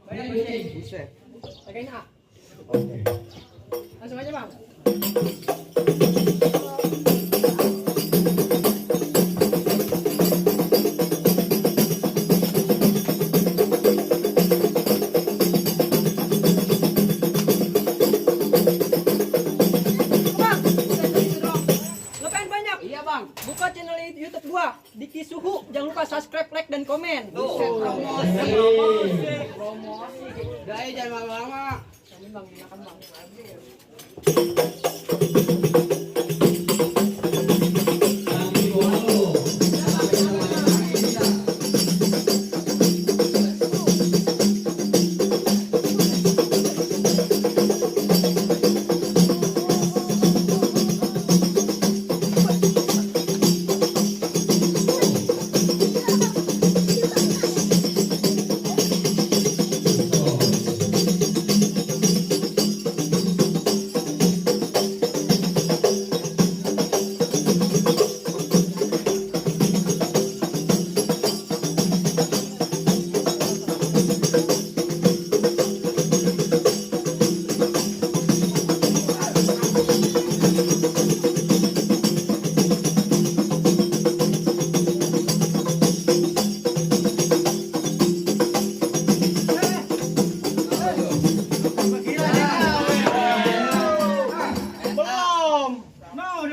Buset. Pagain A. Oke. Langsung aja bang. Buka channel YouTube gua, Diki Suhu. Jangan lupa subscribe, like, dan komen. Promosi. Dai jangan lama-lama. Amin bang, makan bang.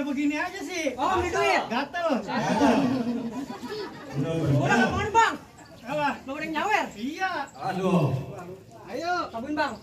Begini aja sih. Oh, beli duit. Gatel. Udah nggak mau bang. Apa? Mau ada yang nyawer. Iya. Aduh. Ayo, kabuin bang.